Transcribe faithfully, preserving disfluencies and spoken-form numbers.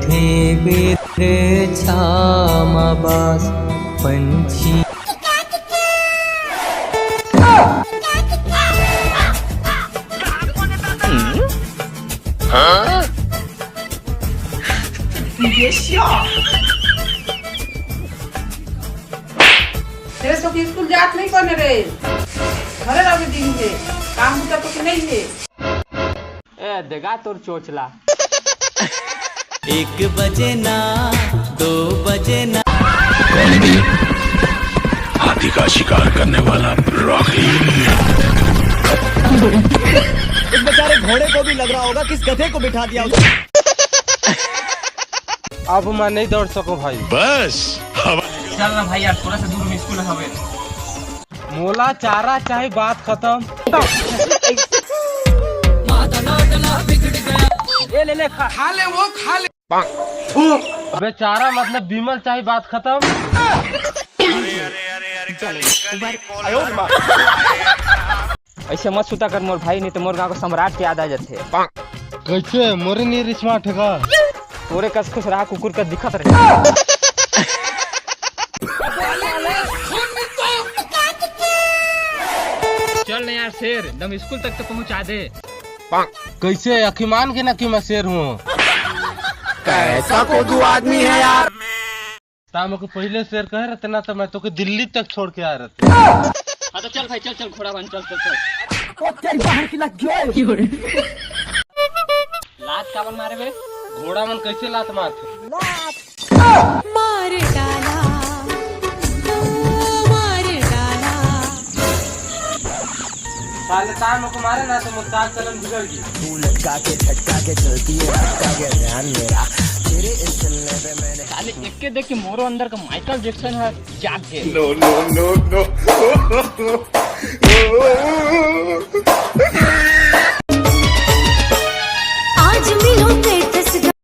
थे बिरछा म बास पंछी। तेरे सब स्कूल जात नहीं करने रे, घरे रह के दिन के काम बुता तो नहीं है। ए, देगा तोर चोचला। एक बजे ना, दो बजे ना। कौन है ये? हाथी का शिकार करने वाला रॉकी। इस बेचारे घोड़े को भी लग रहा होगा किस गधे को बिठा दिया उसने। अब मैं नहीं दौड़ सको भाई। बस। चल ना भाई यार, थोड़ा सा दूर में स्कूल हवे। मोला चारा चाही, बात खत्म। ए, ले, ले, खा। खा ले वो, खा ले। अबे, चारा मतलब विमल चाही, बात खत्म। ऐसे मत सुता कर मोर भाई, नहीं तो मोर गांव का सम्राट के याद आ जाथे। कैसे मोरे नहीं रिश्मा ठेका? तोरे कस खुश रहा, कुकुर का दिखत रहे। चल ना यार शेर, दम स्कूल तक तो पहुंचा दे। कैसे अखिमान के ना कि मैं शेर हूँ? कैसा कोदू आदमी है यार। ता मोके पहले शेर कहे रहते ना, तो मैं तोके दिल्ली तक छोड़ के आए रहते। हाँ तो चल भाई, चल चल, घोड़ा बन, चल चल चल। ओ तेरी बहन की लग गई। लात काबर मारे बे? घोड़ा मन कैसे लात मारथे? मार डाला, मार डाला। साले तार मोको मारे ना तो मोर तार चलन बिगड़ गई। तू लटका के झटका के चलती है, भटका गया ध्यान मेरा। तेरे इस चलने पे मैंने साले एक के देख के मोरो अंदर का माइकल जैक्सन है, जाग गए। No, no, no, no।